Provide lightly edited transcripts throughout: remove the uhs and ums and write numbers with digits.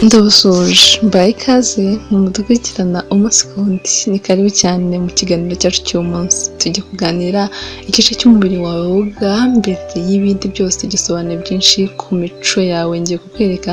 Ndabasuhuje, mbahaye ikaze mu mudukurikirana umunsi ku wundi. Ni karibu cyane mu kiganiro cyacu cy'uyu munsi. Tujya kuganira igice cy'umubiri wawe woga mbere y'ibindi byose, gisobanuye byinshi ku mico yawe. Ngiye kukwereka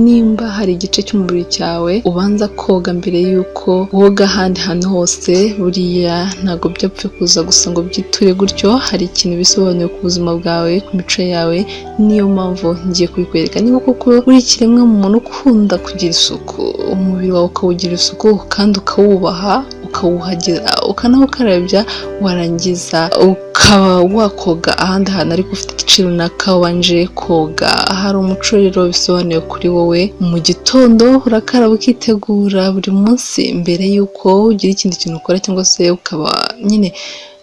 nimba hari igice cy'umubiri cyawe ubanza koga mbere y'uko woga ahandi hantu hose. Buriya ntabwo byapfuye kuza gusa ngo byiture gutyo, hari ikintu bisobanuye ku buzima bwawe, ku mico yawe. Niyo mpamvu ngiye kubikwereka. Niba koko uri ikiremwa muntu ukunda kugira isuku, umubiri wawe ukawugira isuku kandi ukawubaha, ukawuhagira, ukanawukarabya, warangiza ukaba wakoga ahandi hantu ariko ufite igice runaka wabanje koga, hari umuco rero bisobanuye kuri wowe. Mu gitondo urakaraba, ukitegura buri munsi mbere y'uko ugira ikindi kintu ukora, cyangwa se ukaba nyine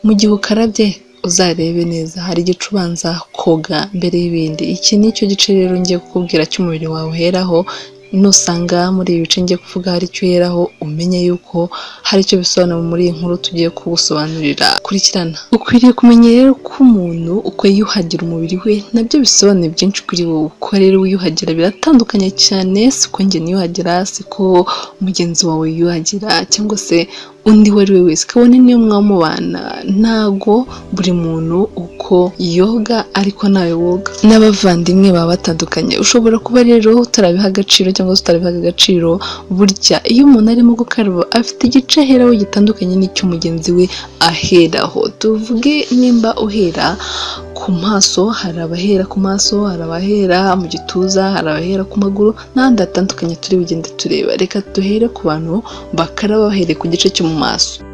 mu gihe ukarabye uzarebe neza, hari igice ubanza koga mbere y'ibindi. Iki ni cyo gice rero ngiye kukubwira cy'umubiri wawe uheraho. Nusanga muri ibi bice ngiye kuvuga hari icyo uheraho, umenye yuko hari icyo bisobanura muri iyi nkuru tugiye kugusobanurira. Kurikirana. Ukwiriye kumenya rero ko umuntu uko yiyuhagira umubiri we nabyo bisobanuye byinshi kuri wowe. Uko rero wiyuhagira biratandukanye cyane, siko njye niyuhagira, siko mugenzi wawe yiyuhagira, cyangwa se undi uwo ari we wese, kabone niyo mwamubana. Ntago buri muntu uko yoga ariko nawe woga, n'abavandimwe baba batandukanye. Ushobora kuba rero utarabiha agaciro cyangwa se utarabihaga agaciro. Burya iyo umuntu arimo gukaraba afite igice aheraho gitandukanye n'icyo mugenzi we aheraho. Tuvuge nimba uhera ku maso, hari abahera ku maso, hari abahera mu gituza, hari abahera ku maguru n'ahandi hatandukanye turi bugende tureba. Reka duhere ku bantu bakaraba bahereye ku gice cyo mu maso.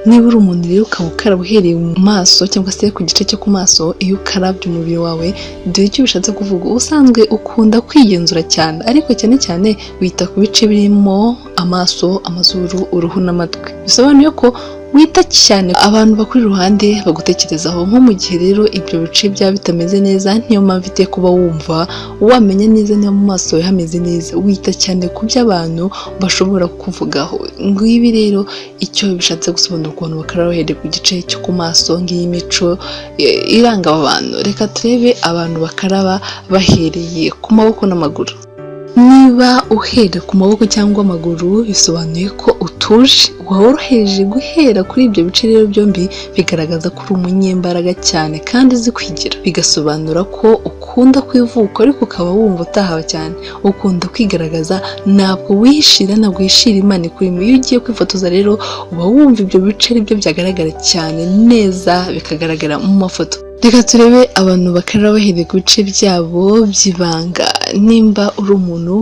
Niba uri umuntu rero ukaba ukaraba uhereye mu maso cyangwa se ku gice cyo ku maso iyo ukarabye umubiri wawe, dore icyo bishatse kuvuga. Ubusanzwe ukunda kwigenzura cyane, ariko cyane cyane wita ku bice birimo amaso, amazuru, uruhu n'amatwi. Bisobanuye ko wita cyane abantu bakuri iruhande bagutekerezaho. Nko mu gihe rero ibyo bice byaba bitameze neza, niyo mpamvu iteka kuba wumva wamenya neza niba mu maso yawe hameze neza. Wita cyane ku byo abantu bashobora kukuvugaho. Ngibi rero icyo bishatse gusobanura ukuntu bakaraba bahereye ku gice cyo ku maso. Ngiyi mico iranga aba bantu. Reka turebe abantu bakaraba bahereye ku maboko n'amaguru. Niba uhera ku maboko cyangwa amaguru, bisobanuye ko utuje, woroheje. Guhera kuri ibyo bice rero byombi bigaragaza ko uri umunyembaraga cyane kandi uzi kwigira. Bigasobanura ko ukunda kwivuko ariko ukaba wumva utahawe cyane. Ukunda kwigaragaza, ntabwo wihishira, ntabwo wihishira Imana ikurimo. Iyo ugiye kwifotoza rero uba wumva ibyo bice ari byo byagaragara cyane neza, bikagaragara mu mafoto. Reka turebe abantu bakaraba bahereye ku bice byabo by'ibanga. Nimba uri umuntu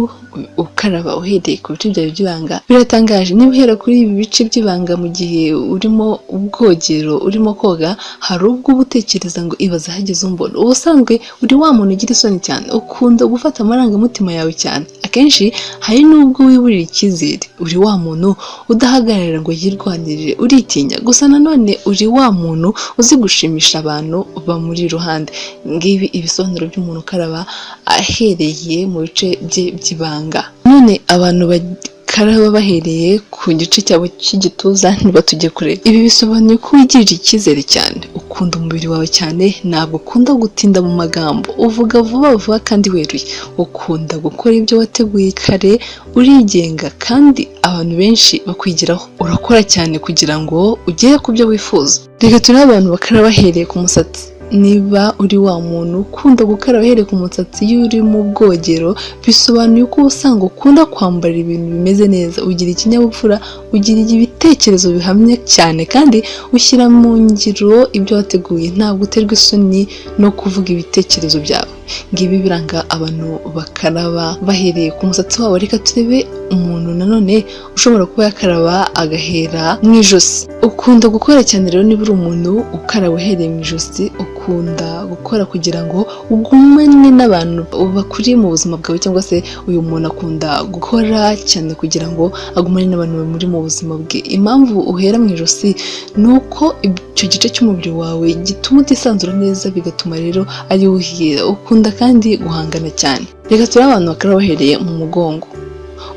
ukaraba uhereye ku bice byawe by'ibanga, biratangaje. Niba uhera kuri ibi bice by'ibanga mu gihe urimo ubwogero, urimo koga, hari ubwo uba utekereza ngo ibaze hagize umbona. Ubusanzwe uri wa muntu ugira isoni cyane, ukunda gufata amarangamutima yawe cyane. Akenshi hari n'ubwo wiburira icyizere. Uri wa muntu udahagarara ngo yirwanirire, uritinya. Gusa nanone uri wa muntu uzi gushimisha abantu bamuri iruhande. Ngibi ibisobanuro by'umuntu ukaraba ahereye mu bice bye by'ibanga. None abantu bakaraba bahereye ku gice cyabo cy'igituza, ntibatujye kure. Ibi bisobanuye ko wigirira icyizere cyane, ukunda umubiri wawe cyane, ntabwo ukunda gutinda mu magambo, uvuga vuba vuba kandi weruye, ukunda gukora ibyo wateguye kare, urigenga kandi abantu benshi bakwigiraho, urakora cyane kugira ngo ugere ku byo wifuza. Reka turebe abantu bakaraba bahereye ku musatsi. Niba uri wa muntu ukunda gukaraba uhereye ku musatsi iyo uri mu bwogero, bisobanuye ko usanga ukunda kwambara ibintu bimeze neza, ugira ikinyabupfura, ugira ibitekerezo bihamye cyane kandi ushyira mu ngiro ibyo wateguye, ntabwo uterwa isoni no kuvuga ibitekerezo byawe. Ngibi biranga abantu bakaraba bahereye ku musatsi wabo. Reka turebe umuntu nanone ushobora kuba yakaraba agahera mu ijosi. Ukunda gukora cyane rero. Niba uri umuntu ukaraba uhereye mu ijosi, ukunda gukora kugira ngo ugumane n'abantu bakuri mu buzima bwawe, cyangwa se uyu muntu akunda gukora cyane kugira ngo agumane n'abantu bamuri mu buzima bwe. Impamvu uhera mu ijosi ni uko icyo gice cy'umubiri wawe gituma utisanzura neza, bigatuma rero ari uhera. Ukunda kandi guhangana cyane. Reka turebe abantu bakaraba bahereye mu mugongo.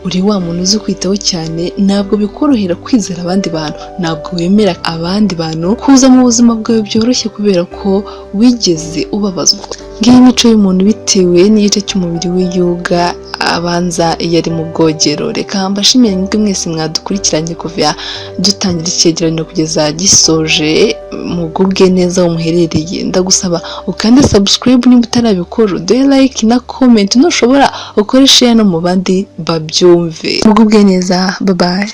Uri wa muntu uzi kwitaho cyane, ntabwo bikorohera kwizera abandi bantu, ntabwo wemera abandi bantu kuza mu buzima bwawe byoroshye kubera ko wigeze ubabazwa. Ngiyi imico y'umuntu bitewe n'igice cy'umubiri we yoga abanza iyo ari mu bwogero. Reka mbashimire mwebwe mwese mwadukurikiranye kuva dutangira icyegeranyo kugeza gisoje. Mugubwe neza aho muherereye. Ndagusaba ukande subscribe niba utarabikora, uduhe like na comment, nushobora ukore share no mu bandi babyumve. Mugubwe neza, bye bye.